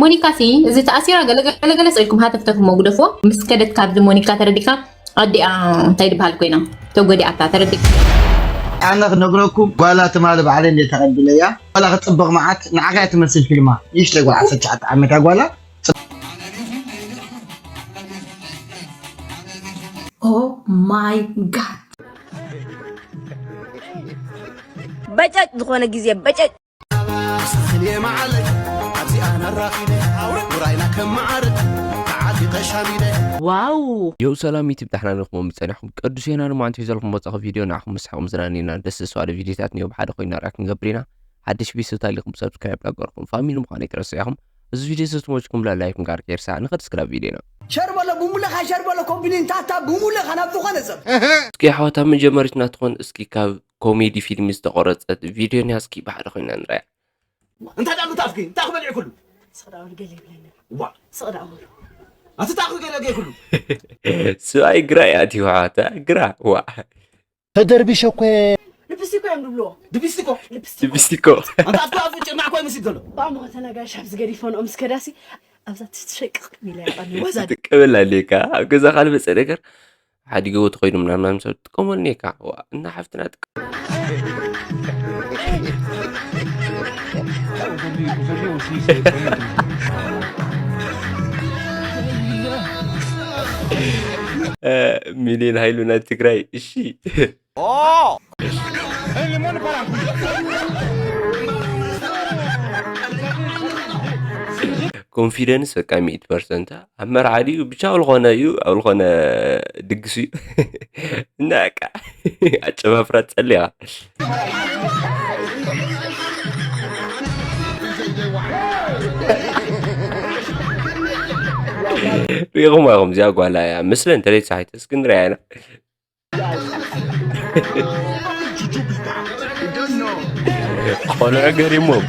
ሞኒካ ሲ እዚ ተኣሲራ ገለገለገለ ስኢልኩም ሃተፍተፍ እሞ ግደፍዎ። ምስ ከደት ካብዚ ሞኒካ ተረዲካ ኣዲኣ እንታይ ድበሃል ኮይና ተጎዲኣታ ተረዲካ። ኣነ ክነግረኩም ጓላ ትማሊ ባዕለይ እንደ ተቐቢለያ ጓላ ክጽብቕ መዓት ንዓኻ እያ ትመስል ፊልማ ንእሽተይ ጓል ዓሰርተ ትሽዓተ ዓመት እያ ጓላ። Oh my god. በጨጭ ዝኾነ ግዜ በጨጭ ስኽል የማዓለይ ኣብዚኣ ናራኺበ ውራይና ከመዓርግ ተዓጢቐ ሻሚደ Wow. የው ሰላም ዩቲብ ዳሕና ንኹም ጸኒሕኩም ቅዱስ ዮና ንማንት ሒዘልኩም መጻኹ ቪድዮ ንዓኹም ምስሓቕ ምዝናን ኢና ደስ ዝስዋደ ቪዲዮታት ንዮ ብሓደ ኮይና ርኣ ክንገብር ኢና። ሓድሽ ቤተሰብ ታሊኹም ሰብስክራይብ ዳገርኩም ፋሚሊ ምዃን ኣይትረስዑ ኢኹም። እዚ ቪድዮ ዝተመችኩም ላይክ ምግባር ከይርሳዕ። ንኸድ እስክራብ ቪድዮና። ሸር በሎ ብሙልኻ ሸር በሎ ኮምፕሊን ታታ ብሙልኻ ናብ ዝኾነ ሰብ እስኪ ኣሕዋት ኣብ መጀመሪትና ትኾን እስኪ ካብ ኮሜዲ ፊልም ዝተቆረጸት ቪድዮ ኒያ እስኪ ብሓደ ኮይና ንርኣያ። እንታይ ዳሉ ታፍኪ እንታይ ክበልዕ ኩሉ ስቕ ዳኣ በል ገለ ይብለኒ ዋ ስቕ ዳኣ በሉ ኣቲ ታፍኪ ገለ ገይ ኩሉ ስብኣይ ግራ እያ ኣትዩ ኣሕዋት ግራ ዋ ተደርቢሸ እኮ ልፕስቲክ እዮም ዝብልዎ ድቢስቲኮ ልፕስቲክ ቢስቲኮ ኣንቲ ኣፍኩ ኣፉ ጭርማዕ ኮይ ምስ ይደሎ ብኣሞ ከተነጋሽ ኣብ ዝገዲፎ ንኦም ምስ ከዳሲ ኣብዛ ትሸቅቕ ሚለ ያቐኒ ወዛ ትቀበል ኣሌካ ኣብ ገዛ ካልመፀ ነገር ሓዲገዎ ተኸይዱ ምናምን ሰብ ትጥቀመሉ ኔካ ዋ እና ሓፍትና ጥቀ ሚሊዮን ሃይሉ ናይ ትግራይ እሺ ኮንፊደንስ በቃ ሚእቲ ፐርሰንት ኣብ መርዓ ድዩ ብቻ ኣብ ዝኾነ እዩ ኣብ ዝኾነ ድግስ እዩ እና በቃ ኣጨፋፍራ ትፀልያ ሪኢኹም ኢኹም እዚኣ ጓላ እያ ምስለ እንተለይ ፀሓይ ተስክንድርያ ኢና ቆልዑ ገሪሞም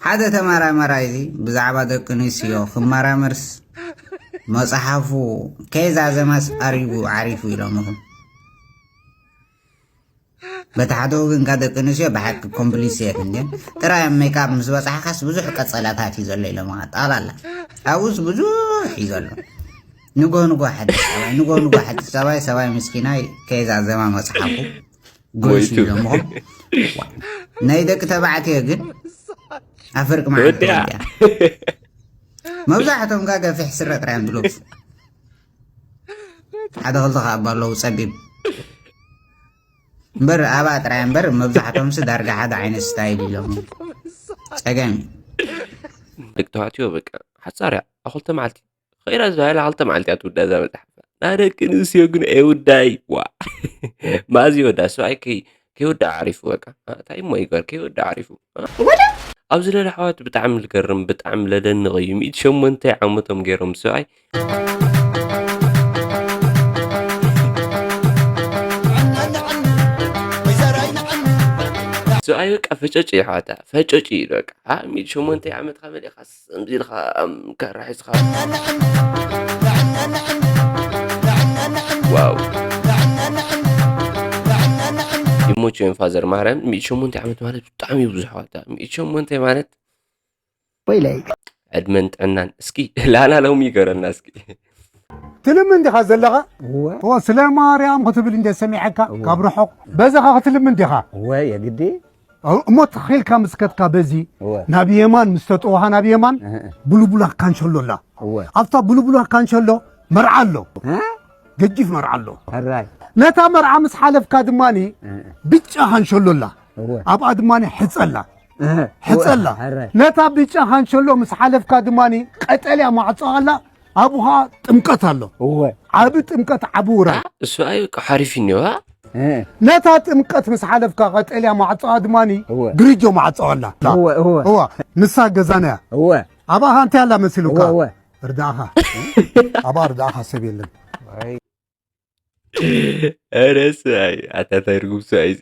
ሓደ ተመራማራይ እዚ ብዛዕባ ደቂ ኣንስትዮ ክመራመርስ መፅሓፉ ከይዛዘማስ ኣሪጉ ዓሪፉ ኢሎም ኢኹም። በቲ ሓደ ወገንካ ደቂ ኣንስትዮ ብሓቂ ኮምፕሊስ የን እንድየን ጥራይ ኣብ ሜክኣፕ ምስ በፃሕካስ ብዙሕ ቀፀላታት እዩ ዘሎ ኢሎምኻ ጠቕላላ ኣብኡስ ብዙሕ እዩ ዘሎ። ንጎ ንጎ ሓድሽ ሰባይ ንጎ ንጎ ሓድሽ ሰባይ ሰባይ ምስኪናይ ከይዛዘማ መፅሓፉ ጎይቱ ኢሎምኹም ናይ ደቂ ተባዕትዮ ግን ኣፍርቂ መዓልቲ ወዲያ መብዛሕቶም ጋ ገፊሕ ስረ ጥራይ እዮም ዝለብሱ ሓደ ክልተ ከዓ እባ ኣለዉ ፀቢብ እምበር ኣባ ጥራይ እምበር መብዛሕቶም ሲ ዳርጋ ሓደ ዓይነት ስታይል ኢሎም ፀገም እዩ ደቂ ተባዕትዮ በቃ ሓፃር እያ ኣብ ክልተ መዓልቲ ኸይራ ዝበሃላ ክልተ መዓልቲ እያ ትውዳእ እዛ መፅሓፍ ናይ ደቂ ኣንስትዮ ግን ኣይውዳይ ዋ ማዚ ይወዳ ሰብኣይ ከይወዳ ዓሪፉ በቃ እንታይ እሞ ይግበር ከይወዳ ዓሪፉ ኣብዚ ለለ ኣሕዋት ብጣዕሚ ልገርም ብጣዕሚ ለደንቕ እዩ ሚእቲ ሸሞንተ ዓመቶም ገይሮም ሰብኣይ ሰብኣይ በቃ ፈጨጭ እዩ ኣሕዋታ ፈጨጭ እዩ በቃ ሚእቲ ሸሞንተ ዓመትካ መሊእካ ከምዚ ኢልካ ከራ ሒዝካ ዋው ይሞችዮም ፋዘር ማርያም ሚእቲ ሸሞንተ ዓመት ማለት ብጣዕሚ ብዙሕ ዋታ ሚእቲ ሸሞንተ ማለት ወይለይ ዕድመን ጥዕናን እስኪ ላና ሎም ይገረና እስኪ ትልም እንዲኻ ዘለኻ እወ ስለ ማርያም ክትብል እንደ ሰሚዐካ ካብ ርሑቕ በዛኻ ክትልም እንዲኻ እወ የግዲ እሞ ተኺልካ ምስ ከድካ በዚ ናብ የማን ምስ ተጠወኻ ናብ የማን ቡልቡላ ካንሸሎ ኣላ ኣብታ ቡልቡላ ካንሸሎ መርዓ ኣሎ ገጂፍ መርዓ ኣሎ ነታ መርዓ ምስ ሓለፍካ ድማ ብጫ ካንሸሎ ኣላ ኣብኣ ድማ ሕፀ ኣላ ሕፀ ኣላ ነታ ብጫ ካንሸሎ ምስ ሓለፍካ ድማ ቀጠልያ ማዕፆ ኣላ ኣብኡ ከዓ ጥምቀት ኣሎ ዓቢ ጥምቀት ዓቢ ውራይ እሱ ኣይ ሓሪፍ እኒዋ ነታ ጥምቀት ምስ ሓለፍካ ቀጠልያ ማዕፀዋ ድማ ግሪጆ ማዕፀዋ ኣላ እዋ ንሳ ገዛና እያ ኣብኣ እንታይ ኣላ መሲሉካ ርዳእኻ ኣብኣ ርዳእኻ ሰብ የለን ኧረ ስማይ ኣታ እንታይ ርጉም ስማይ እዚ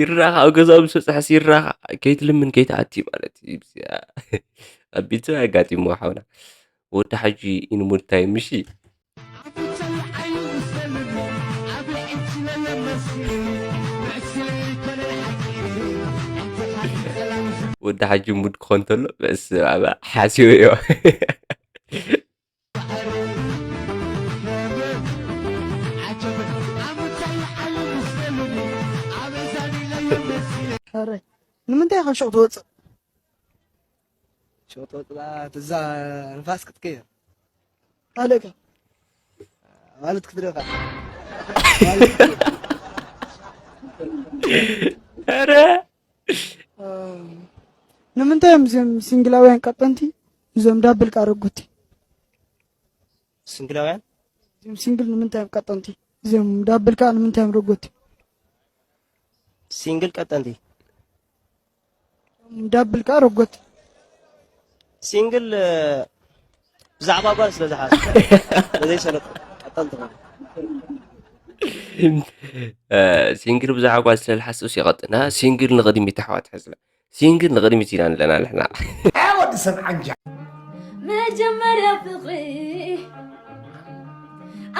ይራኻ ኣብ ገዛኡ ምስ በፅሐስ ይራኻ ከይትልምን ከይትኣቲ ማለት እዩ። ኣብ ቤት ሰብ ኣጋጢሞ ሓውና ወዲ ሓጂ ኢንሙድ ታይም ምሺ ወዲ ሓጂ ሙድ ክኾን ተሎ በስ ሓሲዮ እዮ ሕራይ ንምንታይ ኢኻ ሹቕ ትወፅእ? ሹቕ ትወፅእ እዛ ንፋስ ክትቅየር ካልእካ ማለት ክትደፋ ኧረ ንምንታይ እዮም እዚኦም ሲንግላውያን ቀጠንቲ እዞም ዳብል ቃረጉቲ ሲንግላውያን እዚኦም ሲንግል ንምንታይ እዮም ቀጠንቲ እዚኦም ዳብል ከዓ ንምንታይ እዮም ረጎቲ ሲንግል ቀጠንቲ ዳብል ከዓ ረጎቲ ሲንግል ብዛዕባ ጓል ስለ ዝሓስ ዘይሰለጡ ቀጠንቲ ሲንግል ብዛዕባ ጓል ስለ ዝሓስብ ሲቐጥና ሲንግል ንቕድሚት ኣሕዋት ሕዝላ ሲንግል ንቕድሚት ኢና ኣለና ንሕና ወዲ ሰብ ዓንጃ መጀመርያ ፍቕሪ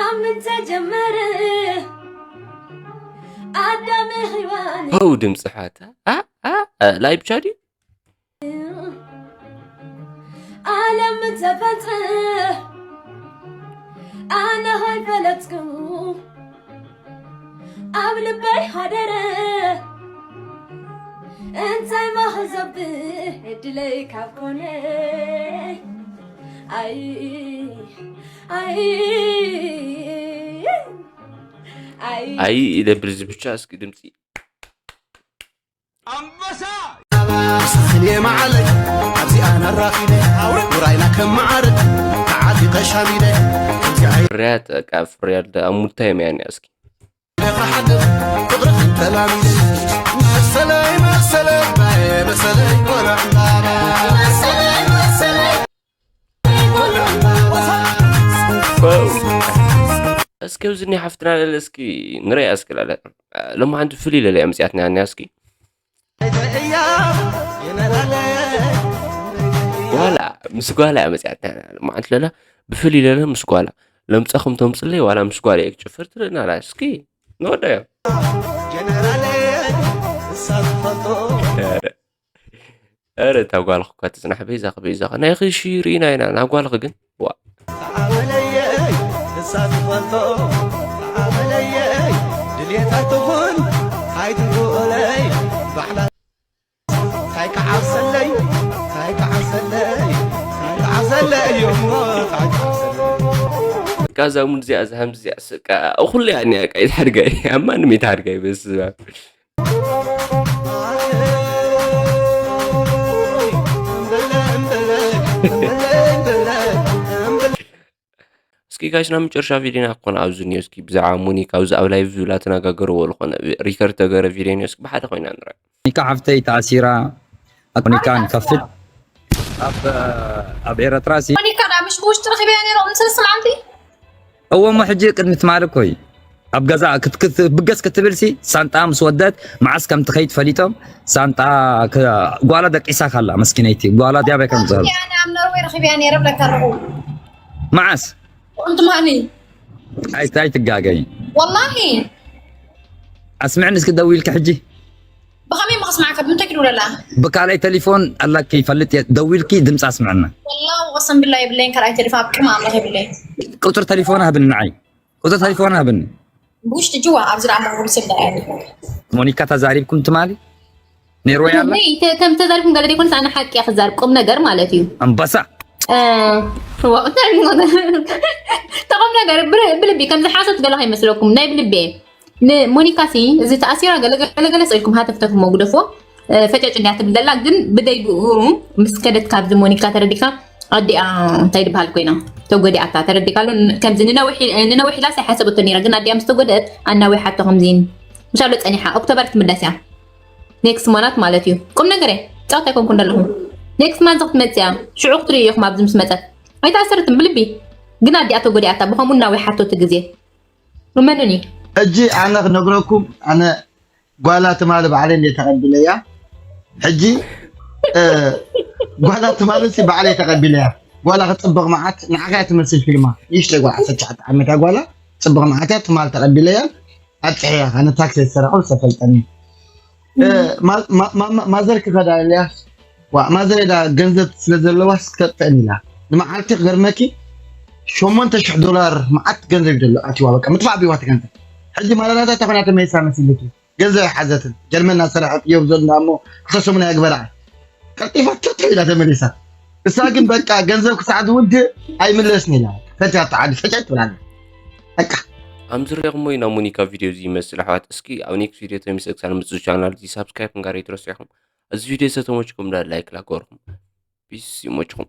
ኣብ ምን ተጀመረ ኣዳም ሔዋን ው ድምፂ ኣሕዋት ላይብ ቻዲ ዓለም ተፈጥረ ኣነ ኸይፈለጥኩ ኣብ ልበይ ሓደረ እንታይ ማኽዘብ ዕድለይ ካብ ኮነ ኣይ ኣይ ኣይ ኣይ ኢለ ብርዚ ብቻ እስኪ ድምፂ ስኽን የማዓለይ ኣብዚኣ ናራኺበ ውራይና ከመዓርግ ተዓጢቐ ሻሚለ ከምዚኣ ፍርያት ካብ ፍርያት ደኣ ሙታይ መያንያ እስኪ ክሓድር ፍቕርኽን ተላሚደ መሰለይ መሰለይ ባየ መሰለይ ቆልዕ እንዳባ መሰለይ መሰለይ እስኪ ኣብዚ ናይ ሓፍትና ለለ እስኪ ንረያ እስኪ ለለ ሎማዓንቲ ፍልይ ለለ እያ መፅያትና ያንያ እስኪ ዋላ ምስ ጓላ እያ መፅያትና ሎማዓንቲ ለለ ብፍልይ ለለ ምስ ጓላ ለምፃኹም ተምፅለይ ዋላ ምስ ጓላ እየ ክጭፍር ትርእና ላ እስኪ ንወዳዮ ኧረ እታ ጓልኺ እኳ ትጽናሕ በይዛኺ በይዛኺ ናይኺ እሺ ርኢና ኢና ናጓልኺ ግን ዋ ተዓመለየይ እሳ ትፈልጦ ተዓመለየይ ድልየታ ትኹን ኣይትንኩእለይ ባዕላ ታይክዓብሰለይ ታይክዓብሰለይ ታይክዓብሰለይ እሞ ታይክዓብሰለይ እዛ ሙድ እዚኣ እዛ ሃምዚ እዚኣ ስቃ እኹሉ እያ እኒኣ ቃ ይትሓድጋይ ኣብ ማንም ይትሓድጋይ በስባ እስኪ ጋይስ ናብ መጨረሻ ቪዲዮና ክኾነ ኣብዚ ኒዮ እስኪ ብዛዕባ ሞኒካ ኣብዚ ኣብ ላይቭ ዝብላ ተነጋገርዎ ዝኾነ ሪከርድ ተገረ ቪዲዮ ኒዮ እስኪ ብሓደ ኮይና ንርአ ሞኒካ ሓፍተይ ተኣሲራ ሞኒካ ንከፍት ኣብ ኣብ ኤረትራ ሲ ሞኒካ ዳ ምሽ ብውሽጢ ረኺበያ ነይረ ምስ ስምዓንቲ እወ እሞ ሕጂ ቅድሚ ትማሊ እኮ እዩ ኣብ ገዛ ክትብገስ ክትብል ሲ ሳንጣ ምስ ወደት መዓስ ከም ትኸይድ ፈሊጦም ሳንጣ ጓላ ደቂሳ ካላ መስኪነይቲ ጓላ ዲያበይ ከም ዝኸዱ ኣብ ኖርወይ ረኺበያ ነይረ ብለካ ኣለኹ መዓስ ቁንትማኒ ኣይትጋገይ ወላሂ ኣስምዕኒ እስኪ ደዊልኪ ሕጂ ብኸመይ እሞ ከስምዓካ ብምንታይ ክድውለላ ብካልኣይ ተሊፎን ኣላኪ ይፈልጥ እየ ደዊልኪ ድምፂ ኣስምዕና ወላ ወቅሰም ብላ የብለይን ካልኣይ ተሊፎን ኣብ ቅድሚ ኣምላኽ የብለይን ቁፅሪ ተሊፎን ሃብኒ ንዓይ ቁፅሪ ተሊፎን ሃብኒ ብውሽጢ ጅዋ ኣብዚ ደኣ መጉሪ ስም ደኣ ሞኒካ ተዛሪብኩም ትማሊ ነይርዎ ያላ ከም ተዛሪብኩም ገለ ዘይኮነስ ኣነ ሓቂ እያ ክዛርብ ቁም ነገር ማለት እዩ ኣንበሳ ተቑም ነገር ብልቢ ከምዚ ሓሶት ገለ ከይመስለኩም ናይ ብልቢ ንሞኒካ ሲ እዚ ተኣሲራ ገለገለገለ ስኢልኩም ሃተፍተፍ መጉደፎ ፈጨጭ እንዲያ ትብል ዘላ ግን ብደይብኡ ምስ ከደት ካብዚ ሞኒካ ተረዲካ ኣዲኣ እንታይ ዝበሃል ኮይና ተጎዲኣታ ተረዲካ ኣሎ ከምዚ ንነዊሕ ኢላ ሳይሓሰበቶ ነራ ግን ኣዲኣ ምስ ተጎደት ኣናዊሓቶ ከምዚ ምሻሎ ፀኒሓ ኦክቶበር ትምለስ እያ ኔክስት ማናት ማለት እዩ ቁም ነገር እየ ፃወት ኣይኮንኩን ዘለኹም ኔክስት ማንት ክትመፅእ እያ ሽዑ ክትርእዩ ኢኹም ኣብዚ ምስ መፀት ኣይተኣሰረትን ብልቢ ግን ኣዲኣ ተጎዲኣታ ብኸምኡ እናወሓቶ እቲ ግዜ እመኑኒ። ሕጂ ኣነ ክነግረኩም ኣነ ጓላ ትማሊ ባዕለይ እንደ ተቐቢለያ ሕጂ እ፣ ጓላ ትማሊ ሲ ባዕለይ ተቐቢለያ ጓላ ክፅብቕ መዓት ንዓኻ እያ ትመስል ፊልማ ንእሽተይ ጓል ዓሰርተ ትሽዓተ ዓመታ ጓላ ፅብቕ መዓት እያ ትማሊ ተቐቢለያ ኣብፅሕያ ኣነ ታክሲ ዝሰራሑ ዝተፈልጠኒ እ፣ ማ- ማ- ማ- ማዘር ክኸዳ ኢለያ ዋ ማዘር ኢላ ገንዘብ ስለ ዘለዋ ክተጥፈእን ኢላ ንመዓልቲ ክገርመኪ ሸሞንተ ሽሕ ዶላር መዓት ገንዘብ እዩ ዘሎ ኣትዋ በቃ ምጥፋእ ብህይወት ገንዘብ ሕጂ ማለዳታ ተኾና ተመይሳ መሲልኪ ገንዘብ ኣይሓዘትን ጀርመን እናሰራሐት እዮብ ዘሎ እሞ ክልተ ሰሙን ኣየግበራ ቀልጢፋ ትርትዕ ኢላ ተመሊሳ እሳ ግን በቃ ገንዘብ ክሳዕ ዝውድእ ኣይምለስን ኢላ ፈትያ ተዓዲ ፈጨት ትብላለ በቃ ኣም ዝረኹሞ ኢና ሙኒካ ቪድዮ እዚ ይመስል ኣሕዋት እስኪ ኣብ ኔክስት ቪድዮ ተሚሰ ክሳብ ምፅእ ቻናል እዚ ሳብስክራይብ ክንጋር ይትረሱ ኢኹም እዚ ቪድዮ ዝተመችኩም ዳ ላይክ ላገርኩም ፒስ ይመችኩም